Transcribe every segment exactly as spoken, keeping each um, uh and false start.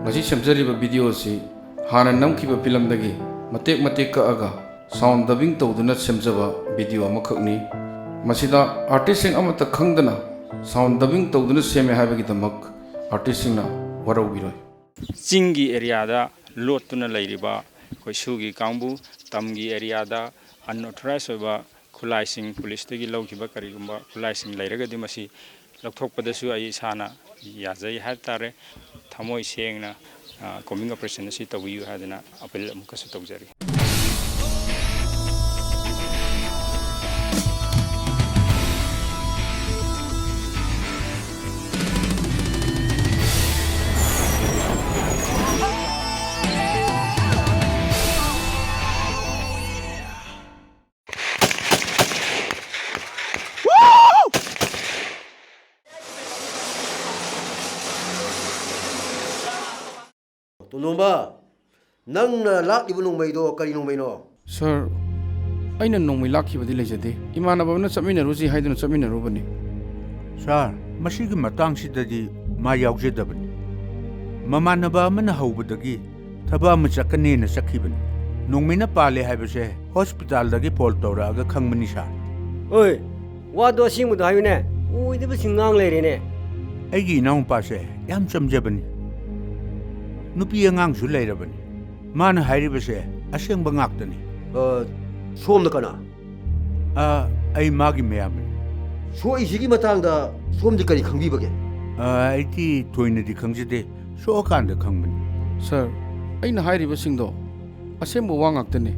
ꯉꯁꯤ ꯁꯦꯝꯖꯔꯤꯕ video ꯑꯁꯤ ꯍꯥꯟꯅ ꯅꯝꯈꯤꯕ ꯐꯤꯂꯝꯗꯒꯤ ꯃꯇꯦꯛ ꯃꯇꯦꯛ ꯀꯛꯑꯒ sound dubbing ꯇꯧꯗꯨꯅ ꯁꯦꯝꯖꯕ video ꯑꯃꯈꯛꯅꯤ꯫ ꯃꯁꯤꯗ artistꯁꯤꯡ ꯑꯃꯠꯇ ꯈꯪꯗꯅ sound dubbing ꯇꯧꯗꯨꯅ ꯁꯦꯝꯃꯦ ꯍꯥꯏꯕꯒꯤꯗꯃꯛ artistꯁꯤꯡꯅ ꯋꯥꯔꯧꯕꯤꯔꯣꯏ꯫ ꯆꯤꯡꯒꯤ areaꯗ ꯂꯣꯠꯇꯨꯅ ꯂꯩꯔꯤꯕ ꯑꯩꯈꯣꯏ ꯁꯨꯒꯤ ꯀꯥꯡꯕꯨ, ꯇꯝꯒꯤ areaꯗ unauthorized ꯑꯣꯏꯕ ꯈꯨꯠꯂꯥꯏꯁꯤꯡ, ꯄꯨꯂꯤꯁꯇꯒꯤ ꯂꯧꯈꯤꯕ ꯀꯔꯤꯒꯨꯝꯕ ꯈꯨꯠꯂꯥꯏꯁꯤꯡ ꯂꯩꯔꯒꯗꯤ ꯃꯁꯤ ꯂꯧꯊꯣꯛꯄꯗꯁꯨ ꯑꯩ ꯏꯁꯥꯅ ꯌꯥꯖꯩ ꯍꯥꯏꯕ ꯇꯥꯔꯦ꯫ ꯊꯃꯣꯏ ꯁꯦꯡꯅ, ꯑ, combing operation ꯑꯁꯤ ꯇꯧꯕꯤꯌꯨ ꯍꯥꯏꯗꯅ appeal ꯑꯃꯨꯛꯀꯁꯨ ꯇꯧꯖꯔꯤ꯫ ꯇꯣꯟꯗꯣꯝꯕ, ꯅꯪꯅ ꯂꯥꯛꯂꯤꯕ ꯅꯣꯡꯃꯩꯗꯣ ꯀꯔꯤ ꯅꯣꯡꯃꯩꯅꯣ? Sir, ꯑꯩꯅ ꯅꯣꯡꯃꯩ ꯂꯥꯛꯈꯤꯕꯗꯤ ꯂꯩꯖꯗꯦ꯫ ꯏꯃꯥꯟꯅꯕ ꯑꯃꯅ ꯆꯠꯃꯤꯟꯅꯔꯨꯁꯤ ꯍꯥꯏꯗꯨꯅ ꯆꯠꯃꯤꯟꯅꯔꯨꯕꯅꯤ꯫ Sir, ꯃꯁꯤꯒꯤ ꯃꯇꯥꯡꯁꯤꯗꯗꯤ ꯃꯥ ꯌꯥꯎꯖꯗꯕꯅꯤ꯫ ꯃꯃꯥꯟꯅꯕ ꯑꯃꯅ ꯍꯧꯕꯗꯒꯤ ꯊꯕꯛ ꯑꯃ ꯆꯠꯀꯅꯦꯅ ꯆꯠꯈꯤꯕꯅꯤ꯫ ꯅꯣꯡꯃꯩꯅ ꯄꯥꯜꯂꯦ ꯍꯥꯏꯕꯁꯦ hospitalꯗꯒꯤ phone ꯇꯧꯔꯛꯑꯒ ꯈꯪꯕꯅꯤ, sir꯫ ꯑꯣꯏ, ꯋꯥꯗꯣ ꯑꯁꯦꯡꯕꯗꯣ ꯍꯥꯏꯌꯨꯅꯦ꯫ ꯑꯣꯏꯗꯕꯁꯤꯡ ꯉꯥꯡ ꯂꯩꯔꯦꯅꯦ꯫ ꯑꯩꯒꯤ ꯏꯅꯥꯎꯅꯨꯄꯥꯁꯦ ꯌꯥꯝ ꯆꯝꯖꯕꯅꯤ꯫ ꯅꯨꯄꯤ ꯑꯉꯥꯡꯁꯨ ꯂꯩꯔꯕꯅꯤ꯫ ꯃꯥꯅ ꯍꯥꯏꯔꯤꯕꯁꯦ ꯑꯁꯦꯡꯕ ꯉꯥꯛꯇꯅꯤ꯫ ꯑ, ꯁꯣꯝꯅ ꯀꯅꯥ? ꯑ, ꯑꯩ ꯃꯥꯒꯤ ꯃꯌꯥꯝꯕꯅꯤ꯫ ꯁꯣꯛꯏꯁꯤꯒꯤ ꯃꯇꯥꯡꯗ ꯁꯣꯝꯗꯤ ꯀꯔꯤ ꯈꯪꯕꯤꯕꯒꯦ? ꯑ, ꯑꯩꯗꯤ ꯊꯣꯏꯅꯗꯤ ꯈꯪꯖꯗꯦ꯫ ꯁꯣꯛꯑꯀꯥꯟꯗ ꯈꯪꯕꯅꯤ꯫ Sir, ꯑꯩꯅ ꯍꯥꯏꯔꯤꯕꯁꯤꯡꯗꯣ ꯑꯁꯦꯡꯕ ꯋꯥ ꯉꯥꯛꯇꯅꯤ꯫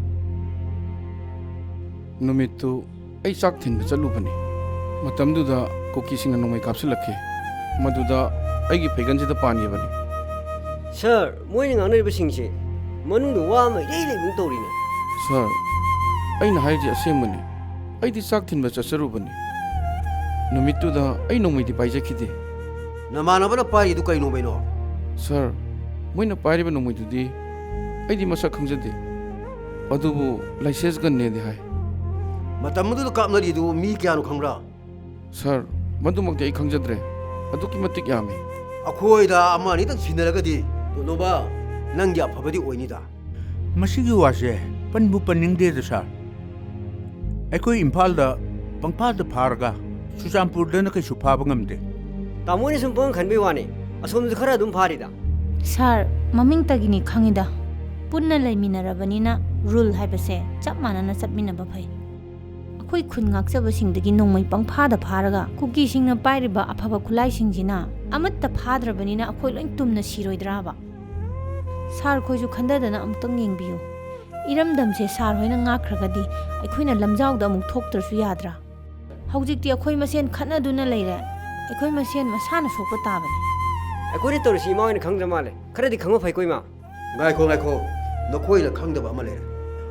ꯅꯨꯃꯤꯠꯇꯨ ꯑꯩ ꯆꯥꯛ ꯊꯤꯟꯕ ꯆꯠꯂꯨꯕꯅꯤ꯫ ꯃꯇꯝꯗꯨꯗ ꯀꯨꯀꯤꯁꯤꯡꯅ ꯅꯣꯡꯃꯩ ꯀꯥꯞꯁꯤꯜꯂꯛꯈꯤ꯫ ꯃꯗꯨꯗ ꯑꯩꯒꯤ ꯐꯩꯒꯟꯁꯤꯗ ꯄꯥꯟꯈꯤꯕꯅꯤ꯫ Sir, ꯃꯣꯏꯅ ꯉꯥꯡꯅꯔꯤꯕꯁꯤꯡꯁꯦ ꯃꯅꯨꯡꯗ ꯋꯥ ꯑꯃ ꯏꯔꯩ ꯂꯩꯕꯒꯨꯝ ꯇꯧꯔꯤꯅꯦ꯫ Sir, ꯑꯩꯅ ꯍꯥꯏꯔꯤꯁꯦ ꯑꯁꯦꯡꯕꯅꯤ꯫ ꯑꯩꯗꯤ ꯆꯥꯛ ꯊꯤꯟꯕ ꯆꯠꯆꯔꯨꯕꯅꯤ꯫ ꯅꯨꯃꯤꯠꯇꯨꯗ ꯑꯩ ꯅꯣꯡꯃꯩꯗꯤ ꯄꯥꯏꯖꯈꯤꯗꯦ꯫ ꯅꯃꯥꯟꯅꯕꯅ ꯄꯥꯏꯔꯤꯗꯨ ꯀꯔꯤ ꯅꯣꯡꯃꯩꯅꯣ? Sir, ꯃꯣꯏꯅ ꯄꯥꯏꯔꯤꯕ ꯅꯣꯡꯃꯩꯗꯨꯗꯤ ꯑꯩꯗꯤ ꯃꯁꯛ ꯈꯪꯖꯗꯦ꯫ ꯑꯗꯨꯕꯨ license gunꯅꯦꯗꯤ ꯍꯥꯏ꯫ ꯃꯇꯝ ꯑꯗꯨꯗ ꯀꯥꯞꯅꯔꯤꯗꯨ ꯃꯤ ꯀꯌꯥꯅꯣ ꯈꯪꯕ꯭ꯔꯥ? Sir, ꯃꯗꯨꯃꯛꯇꯤ ꯑꯩ ꯈꯪꯖꯗ꯭ꯔꯦ꯫ ꯑꯗꯨꯛꯀꯤ ꯃꯇꯤꯛ ꯌꯥꯝꯃꯤ꯫ ꯑꯩꯈꯣꯏꯗ ꯑꯃ ꯑꯅꯤꯗꯪ ꯁꯤꯟꯅꯔꯒꯗꯤ ꯇꯣꯅꯣꯕ, ꯅꯪꯗꯤ ꯑꯐꯕꯗꯤ ꯑꯣꯏꯅꯤꯗ꯫ ꯃꯁꯤꯒꯤ ꯋꯥꯁꯦ ꯄꯟꯕꯨ ꯄꯟꯅꯤꯡꯗꯦꯗ, ꯁꯥꯔ꯫ ꯑꯩꯈꯣꯏ ꯏꯝꯐꯥꯜꯗ ꯄꯪꯐꯥꯗ ꯐꯥꯔꯒ ꯆꯨꯔꯆꯥꯟꯄꯨꯔꯗꯅ ꯀꯩꯁꯨ ꯐꯥꯕ ꯉꯝꯗꯦ꯫ ꯇꯥꯃꯣꯅ ꯁꯨꯝ ꯄꯪꯈꯟ ꯈꯟꯕꯩ ꯋꯥꯅꯤ, ꯑꯁꯣꯝꯗꯁꯨ ꯈꯔ ꯑꯗꯨꯝ ꯐꯥꯔꯤꯗ꯫ ꯁꯥꯔ, ꯃꯃꯤꯡꯇꯒꯤꯅꯤ ꯈꯪꯉꯤꯗ꯫ ꯄꯨꯟꯅ ꯂꯩꯃꯤꯟꯅꯔꯕꯅꯤꯅ ꯔꯨꯜ ꯍꯥꯏꯕꯁꯦ ꯆꯞ ꯃꯥꯟꯅꯅ ꯆꯠꯃꯤꯟꯅꯕ ꯐꯩ꯫ ꯑꯩꯈꯣꯏ ꯈꯨꯟ ꯉꯥꯛꯆꯕꯁꯤꯡꯗꯒꯤ ꯅꯣꯡꯃꯩ ꯄꯪꯐꯥꯗ ꯐꯥꯔꯒ ꯀꯨꯀꯤꯁꯤꯡꯅ ꯄꯥꯏꯔꯤꯕ ꯑꯐꯕ ꯈꯨꯠꯂꯥꯏꯁꯤꯡꯁꯤꯅ ꯑꯃꯠꯇ ꯐꯥꯗ꯭ꯔꯕꯅꯤꯅ ꯑꯩꯈꯣꯏ ꯂꯣꯏ ꯇꯨꯝꯅ ꯁꯤꯔꯣꯏꯗ꯭ꯔꯥꯕ? ꯁꯥꯔ ꯈꯣꯏꯁꯨ ꯈꯟꯊꯗꯅ ꯑꯃꯨꯛꯇꯪ ꯌꯦꯡꯕꯤꯌꯨ꯫ ꯏꯔꯝꯗꯝꯁꯦ ꯁꯥꯔ ꯍꯣꯏꯅ ꯉꯥꯛꯈ꯭ꯔꯒꯗꯤ ꯑꯩꯈꯣꯏꯅ ꯂꯝꯖꯥꯎꯗ ꯑꯃꯨꯛ ꯊꯣꯛꯇ꯭ꯔꯁꯨ ꯌꯥꯗ꯭ꯔꯥ? ꯍꯧꯖꯤꯛꯇꯤ ꯑꯩꯈꯣꯏ ꯃꯁꯦꯟ ꯈꯠꯅꯗꯨꯅ ꯂꯩꯔꯦ꯫ ꯑꯩꯈꯣꯏ ꯃꯁꯦꯟ ꯃꯁꯥꯅ ꯁꯣꯛꯄ ꯇꯥꯕꯅꯤ꯫ ꯑꯩꯈꯣꯏꯅ ꯇꯧꯔꯤꯁꯤ ꯏꯃꯥ ꯍꯣꯏꯅ ꯈꯪꯗ꯭ꯔ ꯃꯥꯜꯂꯦ꯫ ꯈꯔꯗꯤ ꯈꯪꯕ ꯐꯩꯀꯣ, ꯏꯃꯥ꯫ ꯉꯥꯏꯈꯣ, ꯉꯥꯏꯈꯣ꯫ ꯅꯈꯣꯏꯅ ꯈꯪꯗꯕ ꯑꯃ ꯂꯩꯔꯦ꯫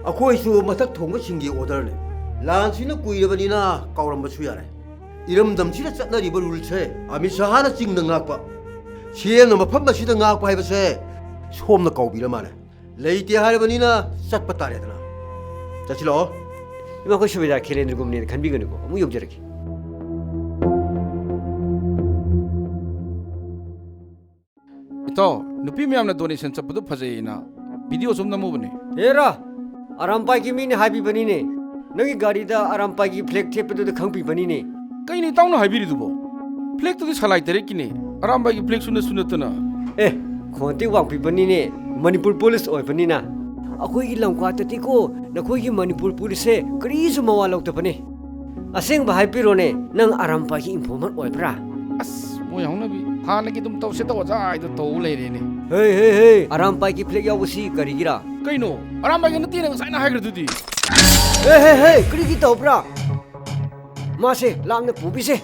ꯑꯩꯈꯣꯏꯁꯨ ꯃꯊꯛ ꯊꯣꯡꯕꯁꯤꯡꯒꯤ ꯑꯣꯔꯗꯔꯅꯤ꯫ ꯂꯥꯟꯁꯤꯅ ꯀꯨꯏꯔꯕꯅꯤꯅ ꯀꯥꯎꯔꯝꯕꯁꯨ ꯌꯥꯔꯦ꯫ ꯏꯔꯝꯗꯝꯁꯤꯗ ꯆꯠꯅꯔꯤꯕ ꯔꯨꯜꯁꯦ ꯑꯃꯤꯠ ꯁꯍꯥꯅ ꯆꯤꯡꯗ ꯉꯥꯛꯄ, ꯁꯤ ꯑꯦꯝꯅ ꯃꯐꯝ ꯑꯁꯤꯗ ꯉꯥꯛꯄ ꯍꯥꯏꯕꯁꯦ ꯁꯣꯝꯅ ꯀꯥꯎꯕꯤꯔ ꯃꯥꯜꯂꯦ꯫ ꯂꯩꯇꯦ ꯍꯥꯏꯔꯕꯅꯤꯅ ꯆꯠꯄ ꯇꯥꯔꯦꯗꯅ꯫ ꯆꯠꯁꯤꯜꯂꯛꯑꯣ꯫ ꯏꯃꯥ, ꯑꯩꯈꯣꯏ ꯁꯨꯕꯦꯗꯥꯔ ꯈꯦꯂꯦꯟꯗ꯭ꯔꯒꯨꯝꯕꯅꯦꯅ ꯈꯟꯕꯤꯒꯅꯨꯀꯣ, ꯑꯃꯨꯛ ꯌꯧꯖꯔꯛꯀꯦ꯫ ꯏꯇꯥꯎ, ꯅꯨꯄꯤ ꯃꯌꯥꯝꯅ ꯗꯣꯅꯦꯁꯟ ꯆꯠꯄꯗꯨ ꯐꯖꯩꯌꯦꯅ ꯚꯤꯗꯤꯑꯣ ꯁꯨꯝ ꯅꯝꯃꯨꯕꯅꯦ꯫ ꯍꯦꯔꯥ, ꯑꯔꯥꯝꯄꯥꯏꯒꯤ ꯃꯤꯅ ꯍꯥꯏꯕꯤꯕꯅꯤꯅꯦ꯫ ꯅꯪꯒꯤ ꯒꯥꯔꯤꯗ ꯑꯔꯥꯝꯄꯥꯏꯒꯤ ꯐ꯭ꯂꯦꯛ ꯊꯦꯠꯄꯗꯨꯗ ꯈꯪꯕꯤꯕꯅꯤꯅꯦ꯫ ꯀꯩꯅꯣ ꯏꯇꯥꯎꯅ ꯍꯥꯏꯕꯤꯔꯤꯗꯨꯕꯣ? ꯐ꯭ꯂꯦꯛꯇꯨꯗꯤ ꯁꯂꯥꯏ ꯇꯔꯦꯠꯀꯤꯅꯦ, ꯑꯔꯥꯝꯄꯥꯏꯒꯤ ꯐ꯭ꯂꯦꯛꯁꯨ ꯅꯠꯁꯨ ꯅꯠꯇꯅ꯫ ꯑꯦ, ꯈꯣꯟꯇꯤ ꯋꯥꯡꯄꯤꯕꯅꯤꯅꯦ, ꯃꯅꯤꯄꯨꯔ ꯄꯨꯂꯤꯁ ꯑꯣꯏꯕꯅꯤꯅ꯫ ꯑꯩꯈꯣꯏꯒꯤ ꯂꯝꯀꯥꯗꯗꯤꯀꯣ, ꯅꯈꯣꯏꯒꯤ ꯃꯅꯤꯄꯨꯔ ꯄꯨꯂꯤꯁꯁꯦ ꯀꯔꯤꯁꯨ ꯃꯋꯥ ꯂꯧꯗꯕꯅꯦ꯫ ꯑꯁꯦꯡꯕ ꯍꯥꯏꯕꯤꯔꯣꯅꯦ, ꯅꯪ ꯑꯔꯥꯝꯄꯥꯏꯒꯤ ꯏꯟꯐꯣꯔꯃꯔ ꯑꯣꯏꯕ꯭ꯔꯥ? ꯑꯁ, ꯃꯣꯏ ꯍꯧꯅꯕꯤ ꯍꯥꯟꯅꯒꯤ ꯑꯗꯨꯝ ꯇꯧꯁꯦ ꯇꯧ ꯑꯣꯖꯥ ꯍꯥꯏꯗꯣ ꯇꯧ ꯂꯩꯔꯦꯅꯦ꯫ ꯍꯦ, ꯍꯦ, ꯍꯦ, ꯑꯔꯥꯝꯄꯥꯏꯒꯤ ꯐ꯭ꯂꯦꯛ ꯌꯥꯎꯕꯁꯤ ꯀꯔꯤꯒꯤꯔꯥ? ꯀꯩꯅꯣ? ꯑꯔꯥꯝꯄꯥꯏꯒꯤ ꯅꯠꯇꯦꯅ ꯉꯁꯥꯏꯅ ꯍꯥꯏꯈ꯭ꯔꯗꯨꯗꯤ꯫ ꯍꯦ, ꯍꯦ, ꯍꯦ, ꯀꯔꯤꯒꯤ ꯇꯧꯕ꯭ꯔꯥ? ꯃꯥꯁꯦ ꯂꯥꯞꯅ ꯄꯨꯕꯤꯁꯦ꯫